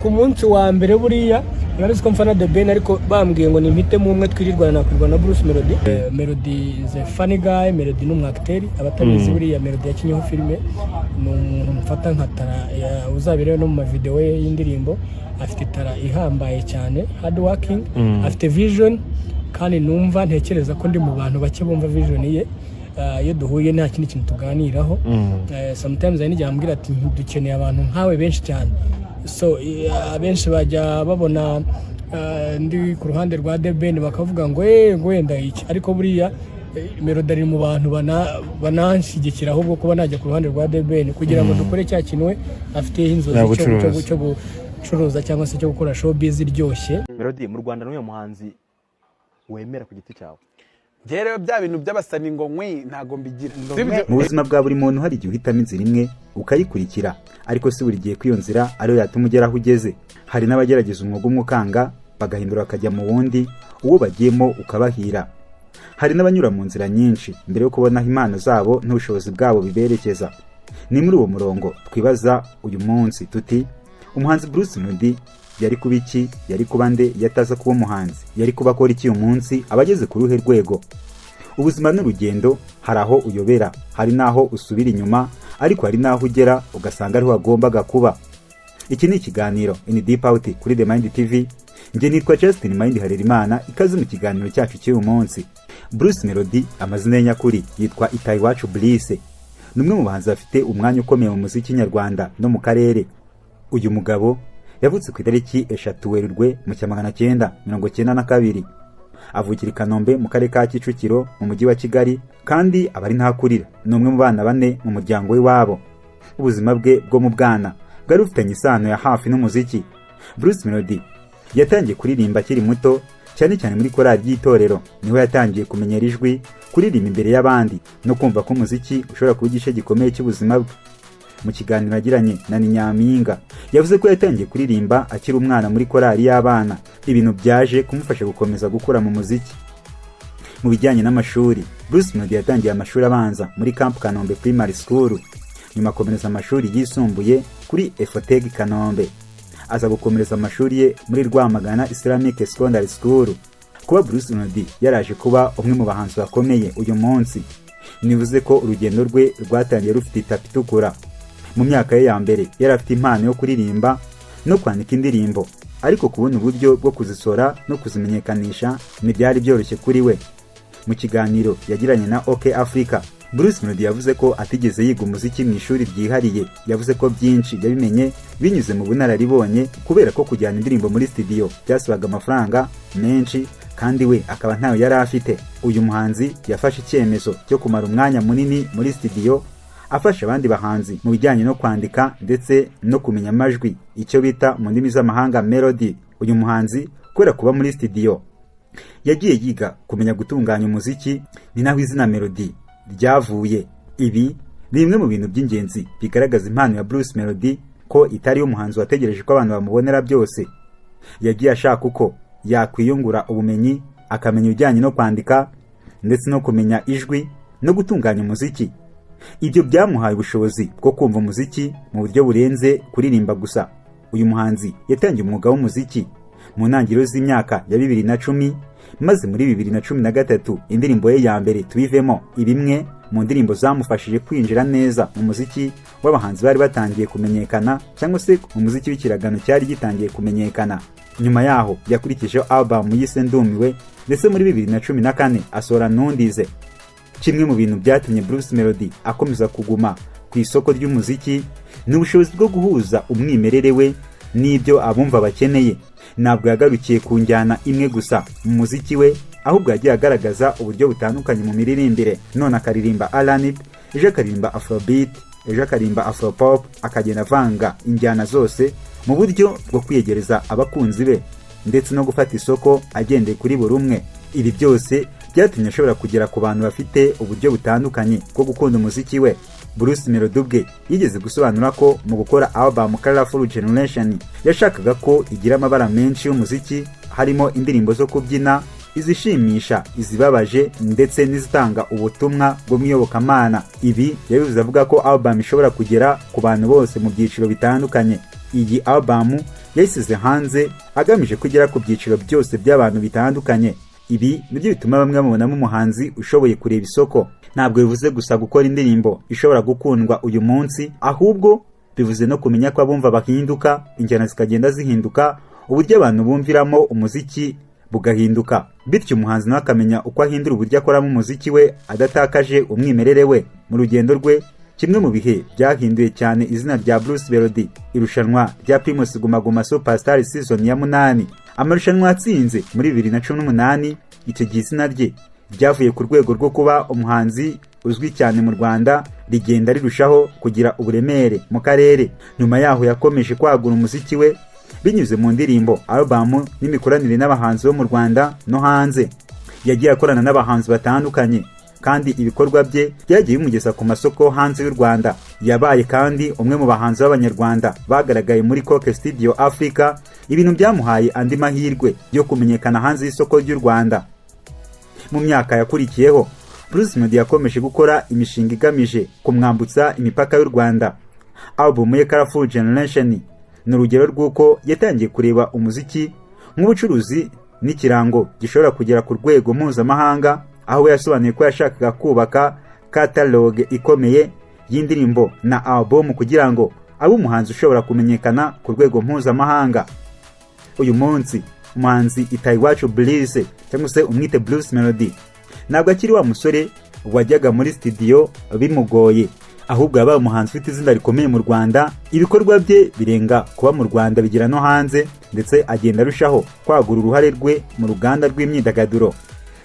Ku munsi wa mbere buriya urabizi ko mfana The Ben, ariko bambwiye ngo nimpitemo umwe twirirwana, nakwirirwana na Bruce Melody. Melody is a funny guy. Melody ni umwakiteri, abatabizi buriya Melody yakinyeho filime. Ni umuntu mfata nka talent, uzabirebe no mu mavideo ye y'indirimbo, afite talent ihambaye cyane, hard working, afite vision, kandi numva ntekereza ko ndi mu bantu bake bumva vision ye. Iyo duhuye nta kindi kintu tuganiraho. Sometimes hari n'igihe ambwira ati: "Dukeneye abantu nkawe benshi cyane." So abenshi bajya babona ndi ku ruhande rwa The Ben bakavuga ngo ngo wenda iki, ariko buriya Melody ari mu bantu bananshyigikira ahubwo kuba najya ku ruhande rwa The Ben kugira ngo dukore cya kintu we afiteho inzozi Bucuruzi. Cyo gucuruza cyangwa se cyo gukora showbiz iryoshye. Melody, mu Rwanda n'uyu muhanzi wemera ku giti cyawe? Njyewe rero bya bintu by'abasani ngo nkwi ntago mbigira, sibyo? Mu buzima bwa buri muntu hari igihe uhitamo inzira imwe ukayikurikira, ariko si buri gihe ko iyo nzira ariyo yatuma ugera aho ugeze. Hari n'abagerageza umwuga umwe ukanga, bagahindura bakajya mu wundi, uwo bagiyemo ukabahira. Hari n'abanyura mu nzira nyinshi mbere yo kubona aho impano zabo n'ubushobozi bwabo biberekeza. Ni muri uwo murongo twibaza uyu munsi tuti: umuhanzi Bruce Melody yari kuba iki, yari kuba nde iyo ataza kuba umuhanzi? Yari kuba akora iki uyu munsi, aba ageze ku ruhe rwego? Ubuzima n'urugendo, hari aho uyobera, hari n'aho usubira inyuma, ariko hari n'aho ugera ugasanga ariho wagombaga kuba. Iki ni ikiganiro In Deep Out kuri The Mind TV. Njye nitwa Justin Mind Harerimana. Ikaze mu kiganiro cyacu cy'uyu munsi. Bruce Melody, amazina ye nyakuri yitwa Itahiwacu Brice, ni umwe mu bahanzi bafite umwanya ukomeye mu muziki nyarwanda no mu karere. Uyu mugabo yavutse ku itariki 3 Werurwe mu cya 992, avukira i Kanombe mu karere ka Kicukiro mu mujyi wa Kigali, kandi aba ari ntakurira. Ni umwe mu bana bane mu muryango w'iwabo. Ubuzima bwe bwo mu bwana bwari bufitanye isano ya hafi n'umuziki. Bruce Melody yatangiye kuririmba akiri muto, cyane cyane muri korali y'itorero. Niho yatangiye kumenyera ijwi, kuririmba imbere y'abandi no kumva ko umuziki ushobora kuba igice gikomeye cy'ubuzima bwe. Mu kiganiro yagiranye na Nyampinga, yavuze ko yatangiye kuririmba akiri umwana muri korali y'abana, ibintu byaje kumufasha gukomeza gukura mu muziki. Mu bijyanye n'amashuri, Bruce Melody yatangiye amashuri abanza muri Camp Kanombe Primary School, nyuma akomereza amashuri yisumbuye kuri Efoteg Kanombe, aza gukomereza amashuri ye muri Rwamagana Islamic Secondary School. Kuba Bruce Melody yaraje kuba umwe mu bahanzi bakomeye uyu munsi, nivuze ko urugendo rwe rwatangiye rufite itapi itukura. Mu myaka ye ya mbere yari afite impano yo kuririmba no kwandika indirimbo, ariko kubona uburyo bwo kuzisora no kuzimenyekanisha ntibyari byoroshye kuri we. Mu kiganiro yagiranye na OK Africa, Bruce Melody yavuze ko atigeze yiga umuziki mu ishuri ryihariye. Yavuze ko byinshi yabimenye binyuze mu bunararibonye, kubera ko kujyana indirimbo muri studio byasabaga amafaranga menshi kandi we akaba ntayo yari afite. Uyu muhanzi yafashe icyemezo cyo kumara umwanya munini muri studio, afasha abandi bahanzi mu bijyanye no kwandika ndetse no kumenya amajwi, icyo bita mu ndimi z'amahanga melody. Uyu muhanzi, kubera kuba muri studio, yagiye yiga kumenya gutunganya umuziki, ni naho izina Melody ryavuye. Ibi ni bimwe mu bintu by'ingenzi bigaragaza impano ya Bruce Melody, ko itari umuhanzi wategereje ko abantu bamubonera byose. Yagiye ashaka uko yakwiyungura ubumenyi, akamenya ibijyanye no kwandika ndetse no kumenya ijwi no gutunganya umuziki. Ibyo byamuhaye ubushobozi bwo kumva umuziki mu buryo burenze kuririmba gusa. Uyu muhanzi yatangiye umwuga w'umuziki mu ntangiriro z'imyaka ya 2010, maze muri 2013 indirimbo ye ya mbere "Tubivemo" iba imwe mu ndirimbo zamufashije kwinjira neza mu muziki w'abahanzi bari batangiye kumenyekana, cyangwa se mu muziki w'ikiragano cyari gitangiye kumenyekana. Nyuma yaho yakurikijeho album yise "Ndumiwe", ndetse muri 2014 asohora "Ntundize". Kimwe mu bintu byatumye Bruce Melody akomeza kuguma ku isoko ry'umuziki ni ubushobozi bwo guhuza umwimerere we n'ibyo abumva bakeneye. Ntabwo yagarukiye ku njyana imwe gusa mu muziki we, ahubwo yagiye agaragaza uburyo butandukanye mu miririmbire. None akaririmba R&B, ejo akaririmba Afrobeat, ejo akaririmba Afropop, akagenda avanga injyana zose mu buryo bwo kwiyegereza abakunzi be ndetse no gufata isoko agendeye kuri buri umwe. Ibi byose byatumye ashobora kugera ku bantu bafite uburyo butandukanye bwo gukunda umuziki we. Bruce Melody ubwe yigeze gusobanura ko mu gukora album Colorful Generation yashakaga ko igira amabara menshi y'umuziki, harimo indirimbo zo kubyina, izishimisha, izibabaje ndetse n'izitanga ubutumwa bwo mu iyobokamana. Ibi yabivuze avuga ko album ishobora kugera ku bantu bose mu byiciro bitandukanye. Iyi album Yayisize hanze agamije kugera ku byiciro byose by'abantu bitandukanye. Ibi nibyo bituma bamwe bamubonamo umuhanzi ushoboye kureba isoko. Ntabwo bivuze gusa gukora indirimbo ishobora gukundwa uyu munsi, ahubwo bivuze no kumenya ko abumva bahinduka, injyana zikagenda zihinduka, uburyo abantu bumviramo umuziki bugahinduka, bityo umuhanzi nawe akamenya uko ahindura uburyo akoramo umuziki we adatakaje umwimerere we. Mu rugendo rwe, kimwe mu bihe byahinduye cyane izina rya Bruce Melody, irushanwa rya Primus Guma Guma Superstar season ya 8, amarushanwa yatsinze muri 2018. Icyo gihe izina rye ryavuye ku rwego rwo kuba umuhanzi uzwi cyane mu Rwanda, rigenda rirushaho kugira uburemere mu karere. Nyuma yaho yakomeje kwagura umuziki we binyuze mu ndirimbo, album n'imikoranire n'abahanzi bo mu Rwanda no hanze. Yagiye akorana n'abahanzi batandukanye, kandi ibikorwa bye byagiye bimugeza ku masoko hanze y'u Rwanda. Yabaye kandi umwe mu bahanzi b'Abanyarwanda bagaragaye muri Coke Studio Africa, ibintu byamuhaye andi mahirwe yo kumenyekana hanze y'isoko ry'u Rwanda. Mu myaka yakurikiyeho, Bruce Melody yakomeje gukora imishinga igamije kumwambutsa imipaka y'u Rwanda. Album ye Colorful Generation ni urugero rw'uko yatangiye kureba umuziki nk'ubucuruzi n'ikirango gishobora kugera ku rwego mpuzamahanga, aho we yasobanuye ko yashakaga kubaka catalogue ikomeye y'indirimbo na album kugira ngo abe umuhanzi ushobora kumenyekana ku rwego mpuzamahanga. Uyu munsi umuhanzi Itahiwacu Bruce, cyangwa se umwite Bruce Melody, ntabwo akiri wa musore wajyaga muri studio bimugoye, ahubwo yabaye umuhanzi ufite izina rikomeye mu Rwanda. Ibikorwa bye birenga kuba mu Rwanda, bigera no hanze, ndetse agenda arushaho kwagura uruhare rwe mu ruganda rw'imyidagaduro.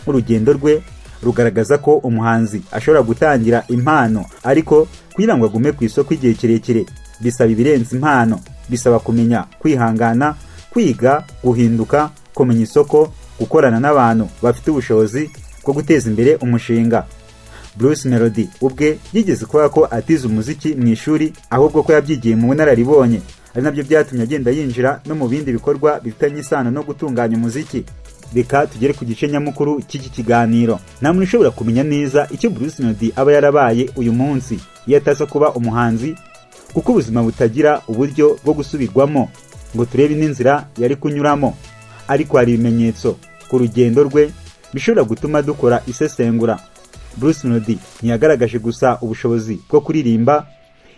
Urugendo rwe rugaragaza ko umuhanzi ashobora gutangira impano, ariko kugira ngo agume ku isoko igihe kirekire bisaba ibirenze impano. Bisaba kumenya kwihangana, kwiga, guhinduka, kumenya isoko, gukorana n'abantu bafite ubushobozi bwo guteza imbere umushinga. Bruce Melody ubwe yigeze kuvuga ko atize umuziki mu ishuri, ahubwo ko yabyigiye mu bunararibonye, ari nabyo byatumye agenda yinjira no mu bindi bikorwa bifitanye isano no gutunganya umuziki. Reka tugere ku gice nyamukuru cy'iki kiganiro. Nta muntu ushobora kumenya neza icyo Bruce Melody aba yarabaye uyu munsi iyo ataza kuba umuhanzi, kuko ubuzima butagira uburyo bwo gusubirwamo ngo turebe indi nzira yari kunyuramo. Ariko hari ibimenyetso ku rugendo rwe bishobora gutuma dukora isesengura. Bruce Melody ntiyagaragaje gusa ubushobozi bwo kuririmba,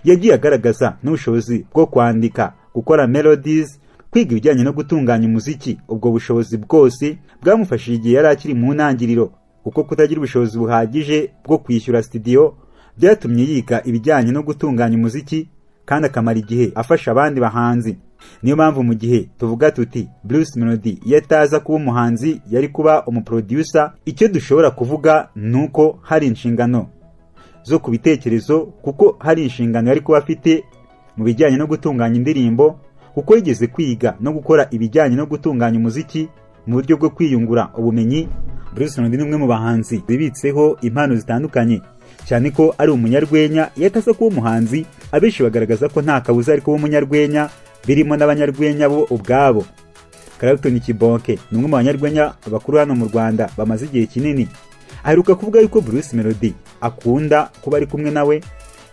yagiye agaragaza n'ubushobozi bwo kwandika, gukora melodies, kwiga ibijyanye no gutunganya umuziki. Ubwo bushobozi bwose bwamufashije igihe yari akiri mu ntangiriro, kuko kutagira ubushobozi buhagije bwo kwishyura studio byatumye yiga ibijyanye no gutunganya umuziki, kandi akamara igihe afasha abandi bahanzi. Niyo mpamvu mu gihe tuvuga tuti Bruce Melody iyo ataza kuba umuhanzi yari kuba umuproducer, icyo dushobora kuvuga ni uko hari inshingano zo ku bitekerezo, kuko hari inshingano yari kuba afite mu bijyanye no gutunganya indirimbo, kuko yigeze kwiga no gukora ibijyanye no gutunganya umuziki mu buryo bwo kwiyungura ubumenyi. Bruce Melody ni umwe mu bahanzi bibitseho impano zitandukanye, cyane ko ari umunyarwenya. Iyo ataza kuba umuhanzi, abenshi bagaragaza ko nta kabuza ari kuba umunyarwenya, birimo n'abanyarwenya bo ubwabo. Clapton Kibonke ni umwe mu banyarwenya bakuru hano mu Rwanda bamaze igihe kinini. Aheruka kuvuga yuko Bruce Melody akunda kuba ari kumwe nawe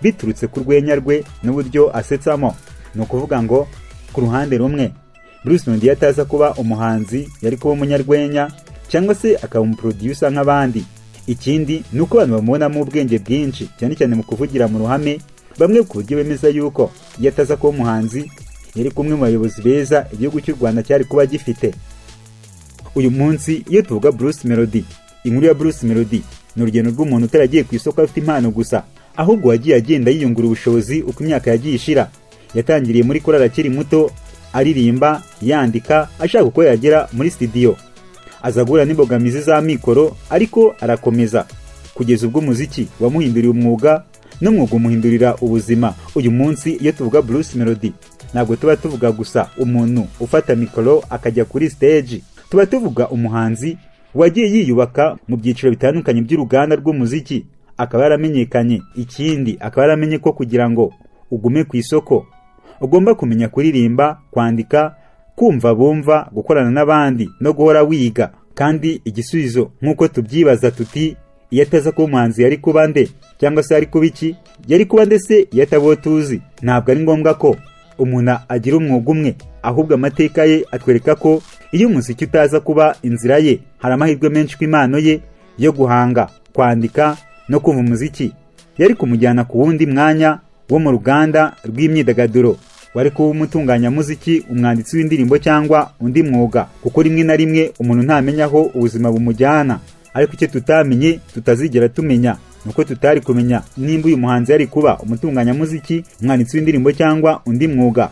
biturutse ku rwenya rwe n'uburyo asetsamo. Ni ukuvuga ngo ku ruhande rumwe, Bruce Melody iyo ataza kuba umuhanzi yari kuba umunyarwenya cyangwa se akaba umuproducer nk'abandi. Ikindi ni uko abantu bamubonamo ubwenge bwinshi, cyane cyane mu kuvugira mu ruhame, bamwe ku buryo bemeza yuko iyo ataza kuba umuhanzi yari kumwe mu bayobozi beza igihugu cy'u Rwanda cyari kuba gifite uyu munsi. Iyo tuvuga Bruce Melody, inkuru ya Bruce Melody ni urugendo rw'umuntu utaragiye ku isoko afite impano gusa, ahubwo wagiye agenda yiyungura ubushobozi uko imyaka yagiye ishira. Yatangiriye muri korali akiri muto, aririmba, yandika, ashaka uko yagera muri studio, aza guhura n'imbogamizi z'amikoro, ariko arakomeza kugeza ubwo umuziki wamuhinduriye umwuga n'umwuga umuhindurira ubuzima. Uyu munsi iyo tuvuga Bruce Melody, ntabwo tuba tuvuga gusa umuntu ufata mikoro akajya kuri stage, tuba tuvuga umuhanzi wagiye yiyubaka mu byiciro bitandukanye by'uruganda rw'umuziki, akaba yaramenyekanye. Ikindi, akaba yaramenye ko kugira ngo ugume ku isoko ugomba kumenya kuririmba, kwandika, kumva bumva, gukorana n'abandi no guhora wiga. Kandi igisubizo nk'uko tubyibaza tuti iyo ataza kuba umuhanzi yari kuba nde, cyangwa se yari kuba iki, yari kuba nde se iyo ataba uwo tuzi? Ntabwo ari ngombwa ko umuntu agira umwuga umwe, ahubwo amateka ye atwereka ko iyo umuziki utaza kuba inzira ye, hari amahirwe menshi ko impano ye yo guhanga, kwandika no kumva umuziki yari kumujyana ku wundi mwanya wo mu ruganda rw'imyidagaduro, wari kuba umutunganyamuziki, umwanditsi w'indirimbo cyangwa undi mwuga, kuko rimwe na rimwe umuntu ntamenya aho ubuzima bumujyana. Ariko icyo tutamenye, tutazigera tumenya, ni uko tutari kumenya nimba uyu muhanzi yari kuba umutunganyamuziki, umwanditsi w'indirimbo cyangwa undi mwuga,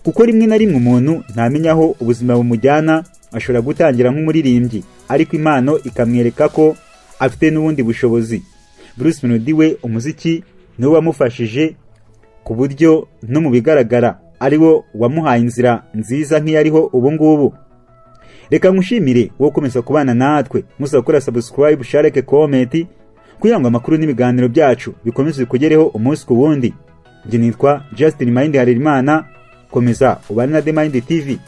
kuko rimwe na rimwe umuntu ntamenya aho ubuzima bumujyana. Ashobora gutangira nk'umuririmbyi, ariko impano ikamwereka ko afite n'ubundi bushobozi. Bruce Melody we, umuziki niwo wamufashije, ku buryo no mu bigaragara ari wo wamuhaye inzira nziza nk'iyariho ubu ngubu. Reka nkushimire wowe ukomeza kubana natwe, musaba gukora subscribe, share, comment, kugira ngo amakuru n'ibiganiro byacu bikomeze bikugereho umunsi ku wundi. Njye nitwa Justin Mind Harerimana. Komeza ubane na The Mind TV.